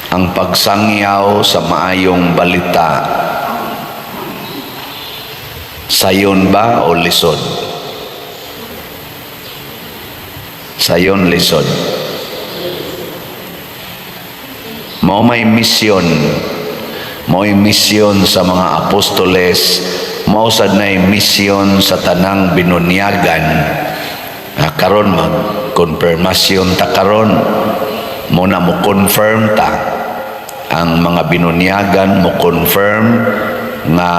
Ang pagsangyaw sa maayong balita, sayon ba o lisod? Sayon, lisod? Mao may misyon, mao'y misyon sa mga apostoles, mao sad nay misyon sa tanang binunyagan. Ah, karon mag konfirmasyon ta karon, mo na mo confirm ta, ang mga binunyagan mo confirm nga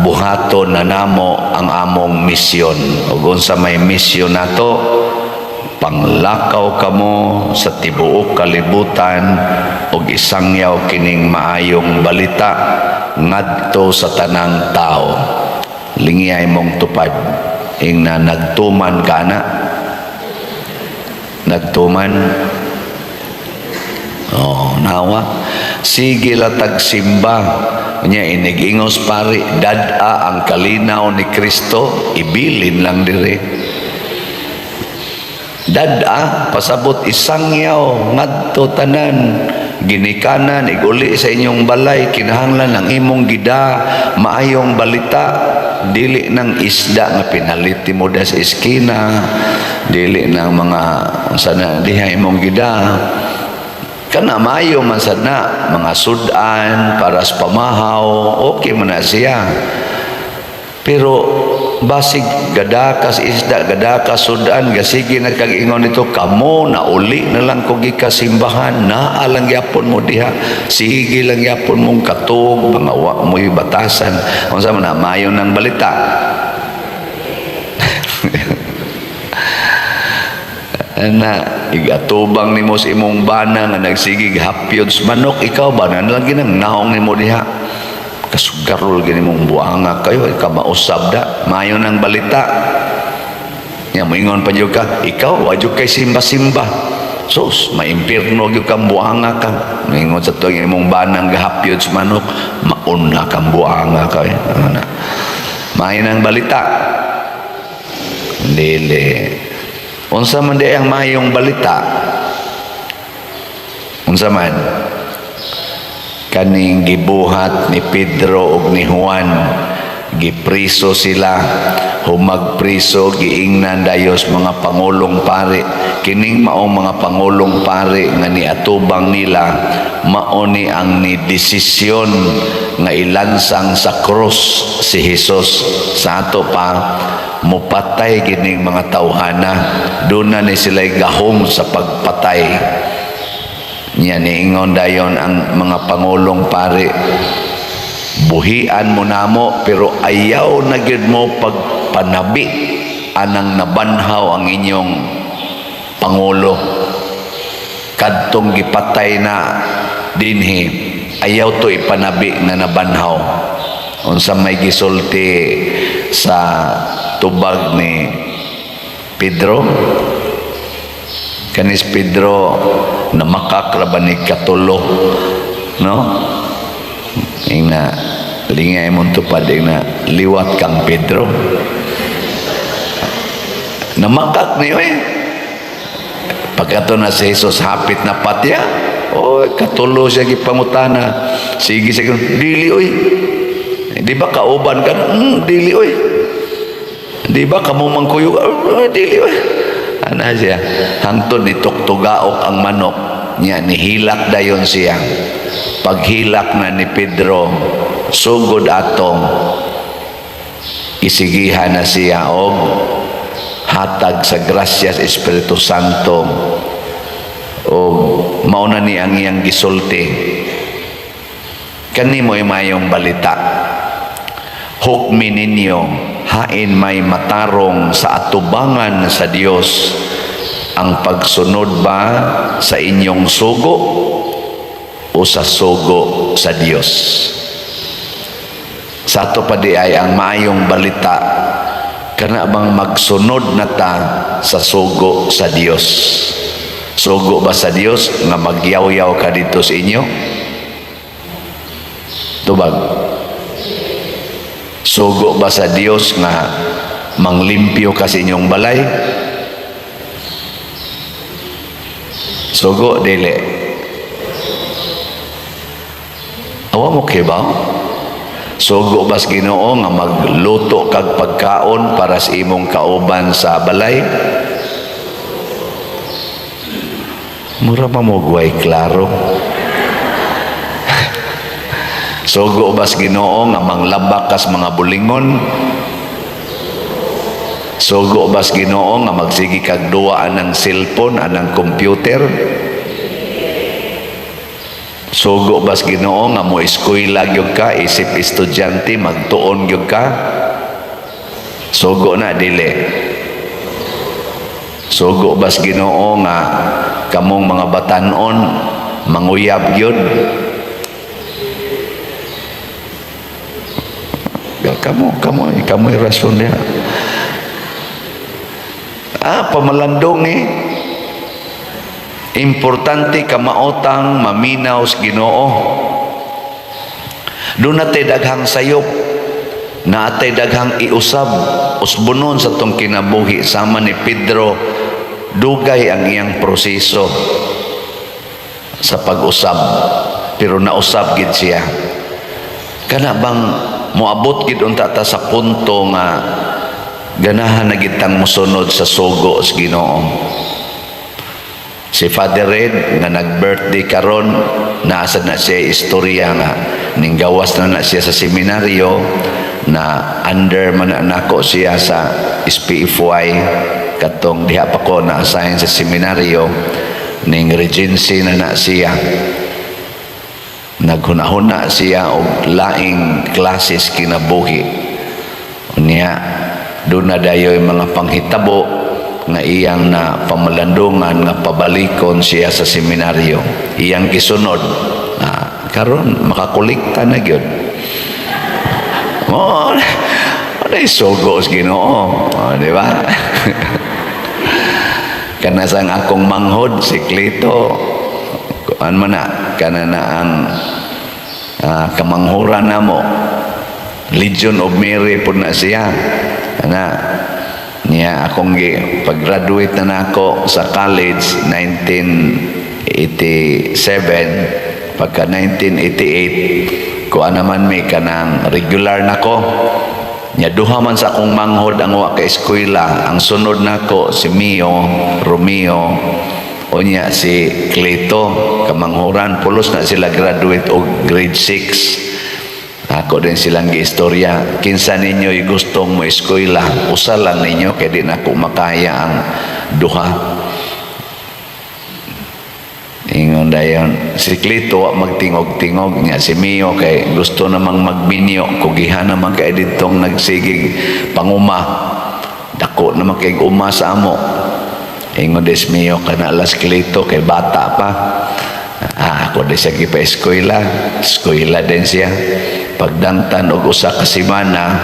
buhaton na namo ang among misyon. Ug unsa may misyon nato? Panglakaw kamo sa tibuok kalibutan ug isangyaw kining maayong balita ngadto sa tanang tao. Lingiyay mong tupad. Ingna, nagtuman ka na? Nagtuman? Oh, nawa. Sige la tagsimba. Nya inig-ingos pari, dad-a ang kalinaw ni Kristo, ibilin lang dire. Dad-a, pasabot isangyaw ngadto tanan ginikanan, iguli sa inyong balay, kinahanglan ang imong gida maayong balita, dili nang isda nga pinalit mo sa eskina, dili nang mga unsa na diha imong gida. Kana maayo man sad na mga sudan para sa pamahaw, okay man na siya. Pero basig gada ka sa isda, gada ka sudan, gasige na kag ingon nito kamo na uli na lang ko gikasimbahan, naa lang gyapon mo diha, sige lang gyapon mong katog, mga wa mo'y batasan. Unsa man na maayo ng balita? Na igatubang nimo sa imong bana nga nagsigig hapyod sa manok, ikaw ba na lang ginang naong nimo diha, kasugarol gini mong buanga kayo, ikaw mausab da maayo ng balita nya. Moingon pa jud ka, ikaw wa jud kay simba-simba, sus, maimpirno gyud kang buanga ka. Moingon sa tuwing imong banang gahapyod sa manok, mauna kang buanga ka eh. Ano na maayo ng balita? Dili. Unsa man di ang maayong balita? Unsa man? Kaning gibuhat ni Pedro ug ni Juan, gipriso sila, humagpriso, giingnan dayos mga pangulong pari, kining maong mga pangulong pari nga niatubang nila, mao ni ang ni desisyon nga ilansang sa krus si Jesus. Sa ato pa mupatay kining mga tawhana, doon na ni sila gahom sa pagpatay niya. Niingon dayon ang mga pangulong pari, "Buhian mo namo, pero ayaw na gyud mo pagpanabi anang nabanhaw ang inyong pangulo. Kadtong gipatay na dinhi, ayaw to ipanabi nga nabanhaw." Unsa may gisulti sa tubag ni Pedro? Kanis Pedro namakak ra ba ni katulo, no? Ingna, lingay mong tupad, ingna, liwat kang Pedro. Namakak niyo eh. Pagkato na si Jesus hapit na patya, oh, katulo siya gipangutana. Sige, sige, dili oy. Di ba kauban ka? Dili oy. Di ba kamo mangkuyog? Oh, dili oy. Ana siya. Hangtod ni tuktugaok ang manok niya, nihilak dayon siya. Paghilak na ni Pedro, sugod atong isigihan na siya og hatag sa grasya sa Espiritu Santo, o mao na ni ang iyang gisulti. Kani mo'y mayong balita. "Hukmi ninyo, hain may matarong sa atubangan sa Dios, ang pagsunod ba sa inyong sugo o sa sugo sa Dios?" Sa ato pa di ay ang maayong balita, kana bang magsunod na ta sa sugo sa Dios? Sugo ba sa Dios nga magyaw-yaw ka dito sa inyo? Tubag. Sugo ba sa Dios nga manglimpyo ka sa inyong balay? Sugo, dili? Awa mo kibaw? Sugo bas Ginoo nga magluto kag pagkaon para sa imong kauban sa balay? Mura pa mo guway klaro. Sugo bas Ginoo nga manglabak kas mga bulingon? Sugo bas Ginoo nga magsige kag duwa anang cellphone, anang computer? Sugo bas Ginoo nga mo eskwela gyud ka isip estudyante, magtuon gyud ka? Sugo na dili? Sugo bas Ginoo nga kamong mga batan-on manguyab gyud? Kamo, kamo, kamo rason niya. Ah, pamalandong eh. Importante kamaotang maminaw sa Ginoo. Doon natay daghang sayop, naatay daghang iusab, usbonon sa tong kinabuhi sama ni Pedro, dugay ang iyang proseso sa pag-usab, pero nausab gid siya. Kana bang moabot gid unta ta sa punto nga ganahan na gid tang mosunod sa sugo sa Ginoo. Si Father Red nga nag-birthday karon, naasa na siya istorya nga ninggawas na na siya sa seminaryo, na under man na nako siya sa SPFY katong diha pa ko na assign sa seminaryo, ning regency na na siya. Naghunahuna siya og laing klases kinabuhi. Unya doon na dayoy mga panghitabo nga iyang na pamalandungan nga pabalikon siya sa seminaryo. Iyang gisunod. Ah, karon makakolekta na gyud. Oh, ano sugo sa Ginoo, oh, di ba? Kana sang akong manghod si Clito, kuan man na kana na ang kamanghuran namo. Legion of Mary pud na siya. Kana niya akong pag-graduate na nako sa college 1987, pagka 1988 kuan naman may kanang regular nako. Nya duha man sa akong manghod ang wa ka eskwela. Ang sunod nako si Mio Romeo, unya si Cleto kamanghuran, pulos na sila graduate og grade 6. Ako din silang giistorya, kinsa ninyo gustong mo eskwela, usa lang ninyo kay di na ako makaya ang duha. Ingon dayon si Cleto wa magtingog-tingog, nya si Mio kay gusto namang magbinyo, kugihan naman kay ditong nagsigig panguma, dako naman kay uma sa amo. Ingon des Mio kana las Cleto kay bata pa. Ah, ako din siya gipa-eskwela, eskwela din siya. Pagdangtan og usa ka semana,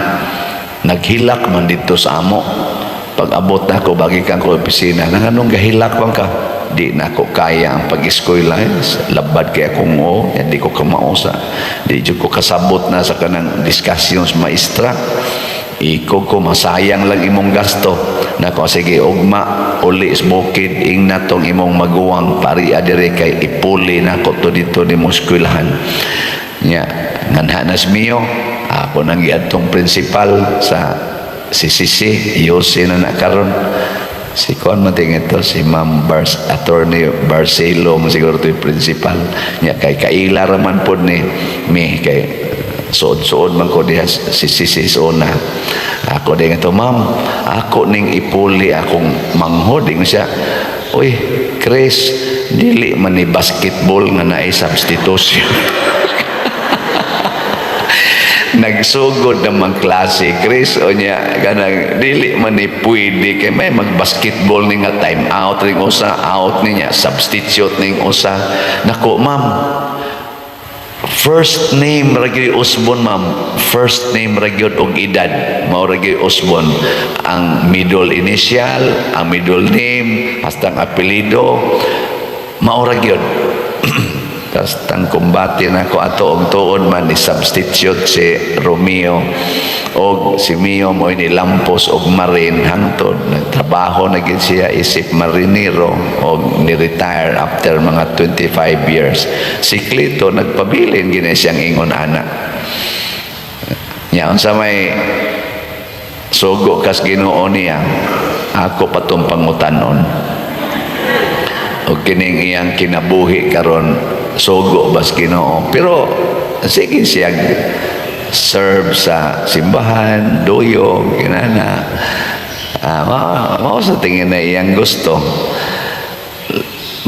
naghilak man dito sa amo. Pag abot na ako, bagi kang ko opisina, nanganong gahilak man ka? Di na ako kaya ang pag-eskwela. Labad kay akong o, di ko kamausa. Di jud ko kasabot na sa kanang discussion sa maestra. Iko ko masayang lang imong gasto. Nako, sige, ugma uli sa bukid, ing natong imong maguwang pari adire kay ipuli nako to dito ni mo eskwelahan. Nya nganha nas Mio, ako nang giadtong principal sa CCC, Yose na na karon. Si kuan man tingin ito, si Ma'am Bars, Attorney Barcelo, mo siguro to yung principal. Nya kay kaila raman pod ni mi kay suod-suod man ko diha si CCC una. Ako din ito, "Ma'am, ako ning ipuli akong manghod." Ingon siya, "Uy, Chris, dili man ni basketball nga naay substitution." Nagsugod naman klase, Chris, o niya, kanang, dili man ni pwede, kay may mag-basketball ni nga time out ring usa, out niya, substitute ning usa. Nako, ma'am, first name ra gyud usbon, ma'am. First name ra gyud og edad. Mao ra gyud usbon. Ang middle initial, ang middle name, hasta ang apelyido, mao ra gyud. Tas tang kumbati na ko ato og tuod man ni substitute si Romeo, og si Mio mo nilampos og marine hangtod nagtrabaho na gid siya isip marinero og ni-retire after mga 25 years. Si Clito nagpabilin gid siyang ingon ana nya, unsa may sugo kas Ginoo niya, ako pa tong pangutanon. Og kining iyang kinabuhi karon, sugo bas Ginoo? Pero sige siya serve sa simbahan, duyog kinana, mao sa tingin na iyang gusto.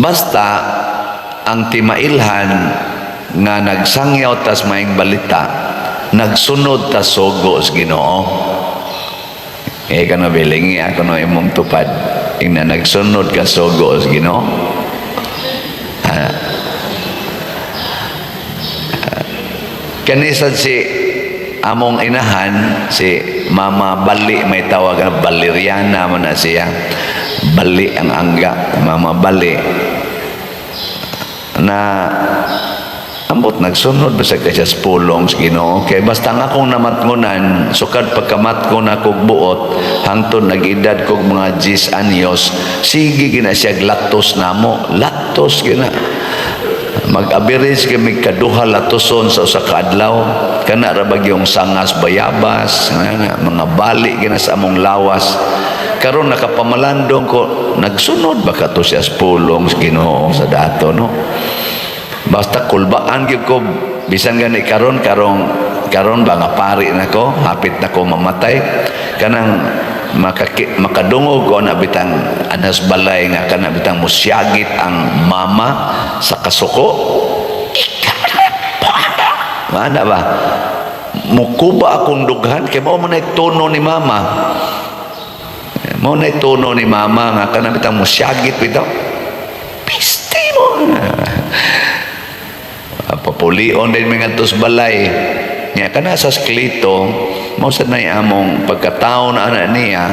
Basta ang timailhan nga nagsangyaw tas maayong balita, nagsunod tas sugo sa Ginoo. Eh kano bilingi ako no imong tupad ingna nagsunod ka sugo sa Ginoo. Ah. Kanisad si among inahan, si Mama Bali, may tawag na Valeriana man na siya. Bali ang angga, Mama Bali. Na ambot nagsunod basta kay siya sa pulong sa Ginoo, kay basta nga akong namatngunan, sukad pagkamatngon akong buot hangtod nag-edad kog mga 10 anyos, sige gina siya latos namo, latos gina. Mag-average kami kaduha latoson sa usa ka adlaw. Kana ra bagyong sangas bayabas nga, mga bali gina sa among lawas. Karon nakapamalandong ko, nagsunod ba kato siya sa pulong sa Ginoo sa dato, no? Basta kulbaan gyud ko. Bisan gani karon, karong karon ba nga pari na ko, hapit na ko mamatay, kanang makadungog ko na bitang anas balay nga kana bitang musyagit ang mama sa kasuko. Mana ba mukuba akong dughan kay mao man ay tono ni mama, mao na tono ni mama nga kana bitang musyagit bitaw, piste mo. Papulion din mga sa balay nya. Kana sa Sklito, mao sad nay among pagkatao na anak niya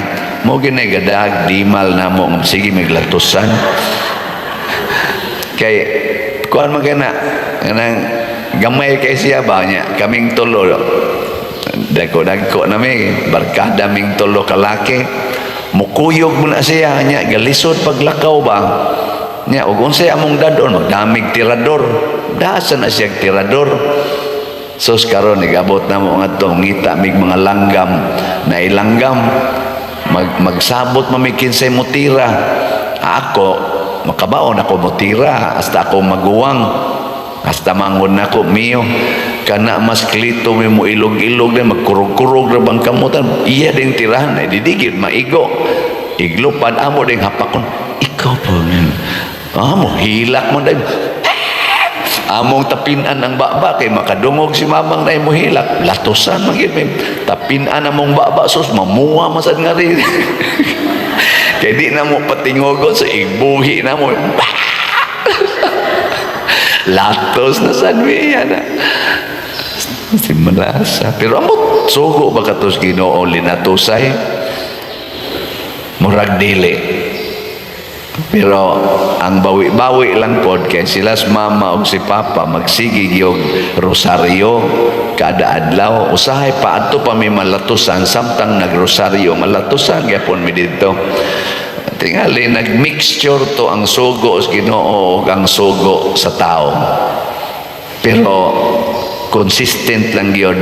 mo ginay gadag dimal na mo nga sige miglatusan, kay kuan man kana, kanang gamay kay siya ba nya. Kaming tulo, dagko dagko nami barkada, ming tulo kalaki, mukuyog mo na siya nya, galisod paglakaw ba nya. Og unsay among dadon, magdamig tirador, dasa na siya tirador. Sus, karon igabot na mo ngadto, ngita mig mga langgam na ilanggam, magsabot mami kinsay mutira. Ako makabaon ako mutira hasta ako maguwang, hasta mangon nako Mio. Kana mas klito mi mo ilog-ilog na magkurog-kurog ra bang kamutan, iya ding tirahan ay didigit maigo iglupan, amo ding hapakon. Ikaw po mo hilak mo dahil among tapinan ang baba kay makadungog si mamang na mo hilak, latosan man gyud. May tapinan among baba, sus, mamuha masad nga rin kay di na mo patingogon sa igbuhi na mo, latos na sad miya na si Malasa. Pero amot, sugo ba katos Ginoo linatusay? Murag dili. Pero ang bawi-bawi lang pod kay sila sa mama og si papa magsige gyud rosaryo kada adlaw. Usahay pa adto pa mi malatusan samtang nagrosaryo, malatusan gyapon mi didto. Tingali nagmixture to ang sugo sa Ginoo ug ang sugo sa tao. Pero consistent lang gyud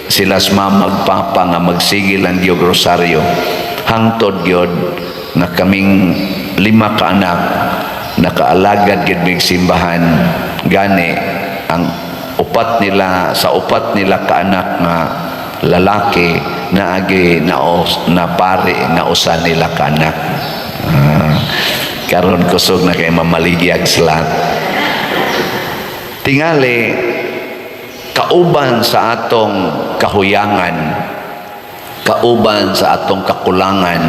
sila sa mama ug papa nga magsige lang gyud rosaryo hangtod gyud nga kaming lima ka anak nakaalagad gyud mig simbahan. Gani ang upat nila, sa upat nila ka anak nga lalaki, naagi na, na pare nga usa nila ka anak. Karon kusog na kay mamaligyag sila. Tingali kauban sa atong kahuyangan, kauban sa atong kakulangan,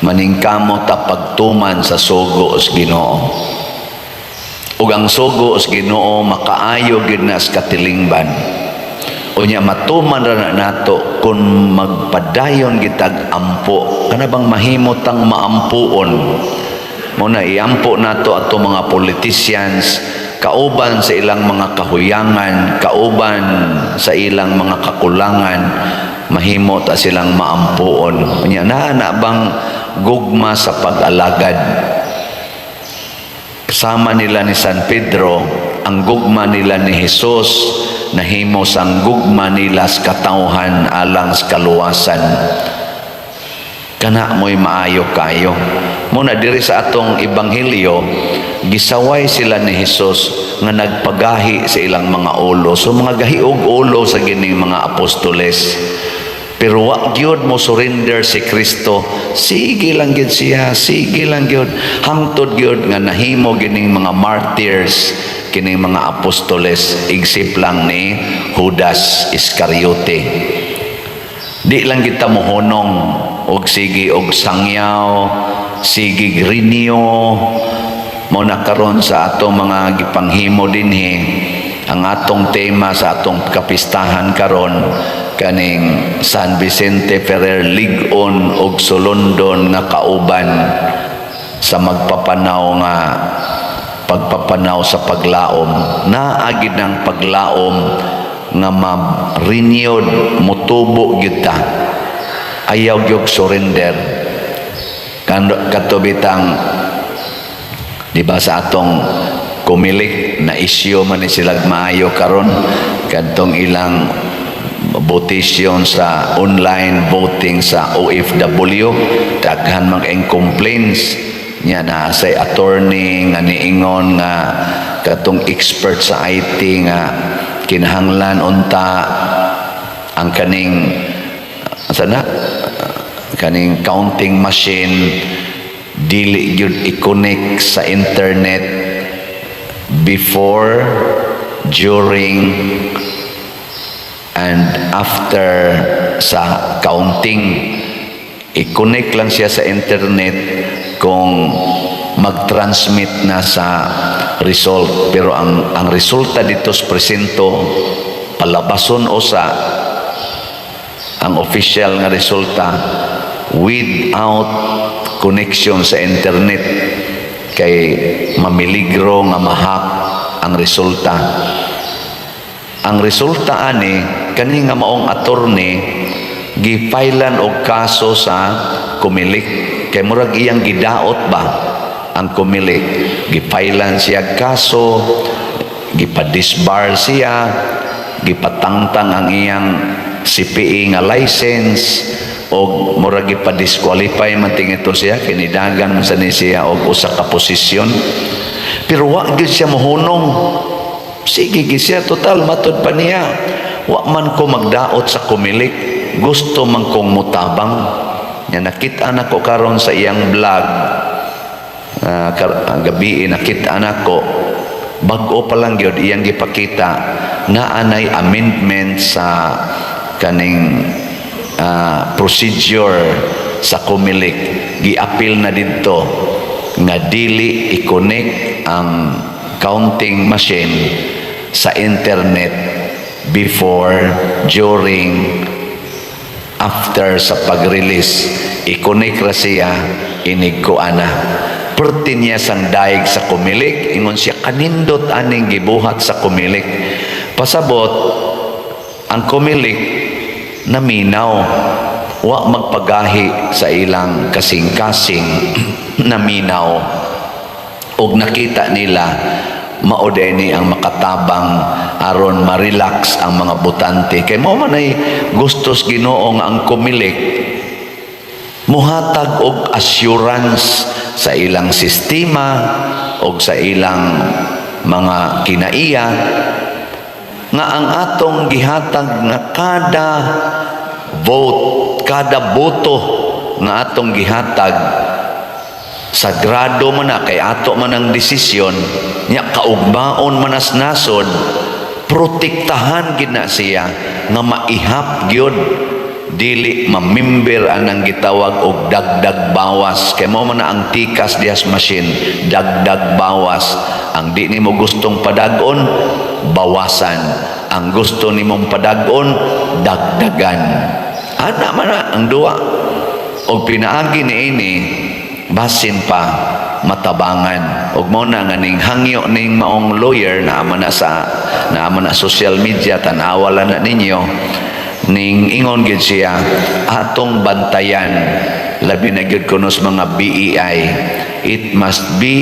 maningkamot ta pagtuman sa sugo sa Ginoo. Ug ang sugo sa Ginoo makaayo gid na sa katilingban. Unya matuman ra na nato kung magpadayon gitag ampo. Kana bang mahimo tang maampuon? Mo na iampo nato ato mga politicians. kauban sa ilang mga kahuyangan, kauban sa ilang mga kakulangan, mahimo ta silang maampuon. Unya naa na bang gugma sa pag-alagad? Kasama nila ni San Pedro, ang gugma nila ni Jesus nahimo sang gugma nila sa katawhan alang sa kaluwasan. Kana mo'y maayo kayo. Muna diri sa atong ebanghelyo, gisaway sila ni Jesus nga nagpagahi sa ilang mga ulo. So mga gahiog ulo sa gining mga apostoles. Pero wa gyud mo surrender si Kristo. Sige lang gyud siya, sige lang gyud. Hangtod gyud nga nahimo gining mga martyrs, kining mga apostoles, igsip lang ni Judas Iscariote. Di lang kita mohunong og sige og sangyaw, sige renew. Mo na karon sa atong mga gipanghimo dinhi, ang atong tema sa atong kapistahan karon, kaning San Vicente Ferrer, lig-on og sulondon nga kauban sa magpapanaw nga pagpapanaw sa paglaom. Naa gid ng paglaom nga ma-renewed, motubo gyud ta. Ayaw gyud surrender. Kato bitang, di ba, sa atong Comelec na issue man ni sila maayo karon, kadtong ilang votation sa online voting sa OFW, daghan man kayong complaints niya na say attorney nga niingon nga katong expert sa IT nga kinahanglan unta ang kaning, asa na, kaning counting machine dili gyud i-connect sa internet before, during and after sa counting. I-connect lang siya sa internet kung mag-transmit na sa result, pero ang resulta dito sa presinto, palabason usa ang official nga resulta without connection sa internet kay mamiligro nga ma-hack ang resulta. Ang resulta ani, kani nga maong attorney gi-file-an og kaso sa Comelec kay murag iyang gidaot ba ang Comelec. Gi-file-an siya kaso, gipa-disbar siya, gipatangtang ang iyang CPA nga license og murag gipa-disqualify man tingito siya, kinidagan man sa ni siya og usa ka posisyon. Pero wa gyud siya mohunong, sige gyud siya. Total, matud pa niya, wa man ko magdaot sa Comelec, gusto man kong mutabang nya. Nakita nako karon sa iyang vlog, gabi nakita nako, bag-o pa lang gyud iyang gipakita na anay amendment sa kaning procedure sa Comelec. Giapil na didto nga dili i-connect ang counting machine sa internet before, during, after sa pag-release. I-connect ra siya inig ko ana. Perti niya sang daig sa Comelec. Ingon siya, kanindot aning gibuhat sa Comelec. Pasabot ang Comelec naminaw, wa magpagahi sa ilang kasing-kasing, naminaw og nakita nila mao ni ang makatabang aron ma-relax ang mga botante, kay mao man ay gustos Ginoo nga ang Comelec muhatag og assurance sa ilang sistema og sa ilang mga kinaiya nga ang atong gihatag nga kada vote, kada boto nga atong gihatag, sagrado man na kay ato man ang desisyon nya, kaugmaon man as nasod, protektahan gid na siya nga maihap gyud, dili mamimber anang gitawag og dagdag bawas, kay mao man na ang tikas dihas machine, dagdag bawas. Ang di nimo gustong padag-on, bawasan. Ang gusto nimong padag-on, dagdagan. Ana man na ang duwa. Og pinaagi niini, basin pa matabangan. Ug mao na nga ning hangyo ning maong lawyer na man na social media, tan-awa lang na ninyo. Ning ingon gyud siya, atong bantayan, labi na gyud kuno sa mga BEI, it must be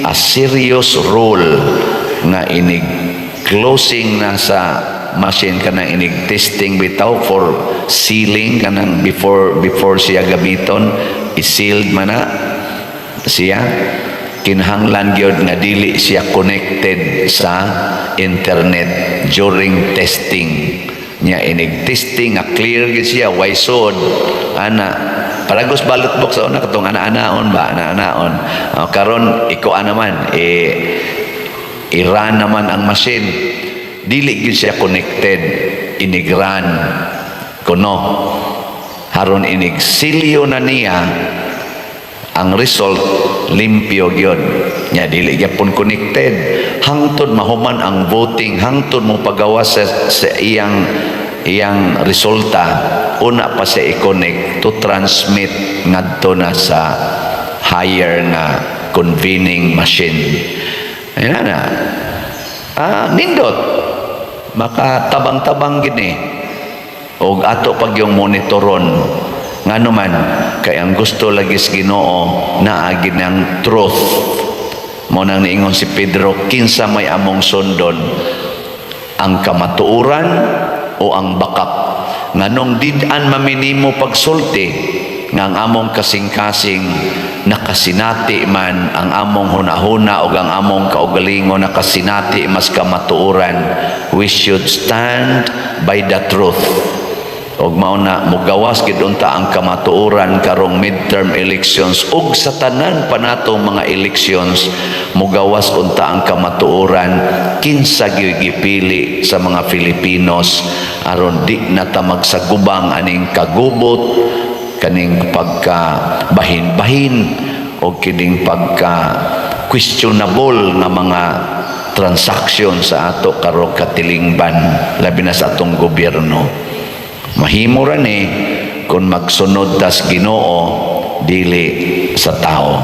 a serious rule nga inig closing na sa machine, kanang inig testing bitaw for sealing, kanang before siya gamiton, i-sealed man na siya, kinahanglan gyud nga dili siya connected sa internet during testing niya. Inig testing nga clear gyud siya, way sud ana, paragos ballot box sa una, katong ana-anaon ba, ana-anaon. Oh, karon ikuan naman eh, i-run naman ang machine, dili gyud siya connected inig-run kuno. Haron inig silyo na niya ang result, limpyo gyud nya, dili gyapon connected hangtod mahuman ang voting, hangtod mo pagawas sa iyang resulta, una pa siya i-connect to transmit ngadto na sa higher nga convening machine. Ayan na, nindot makatabang-tabang gini og ato pag yung monitoron. Ngano man kay ang gusto lagi sa Ginoo naa gid ng truth. Mo nang niingon si Pedro, "Kinsa may among sundon, ang kamatuoran o ang bakak?" Nganong did-an maminimo pagsulti nga ang among kasing-kasing nakasinati man, ang among hunahuna o ang among kaugalingon nakasinati mas kamatuoran, we should stand by the truth. Og mao na mugawas gid unta ang kamatuoran karong midterm elections ug sa tanan pa natong mga elections. Mugawas unta ang kamatuoran kinsa gyud gipili sa mga Filipinos, aron di na ta magsagubang aning kagubot, kaning pagka bahin-bahin o kining pagka questionable nga mga transaction sa ato karong katilingban, labi na sa atong gobyerno. Mahimo ra ni kung magsunod tas Ginoo, dili sa tao.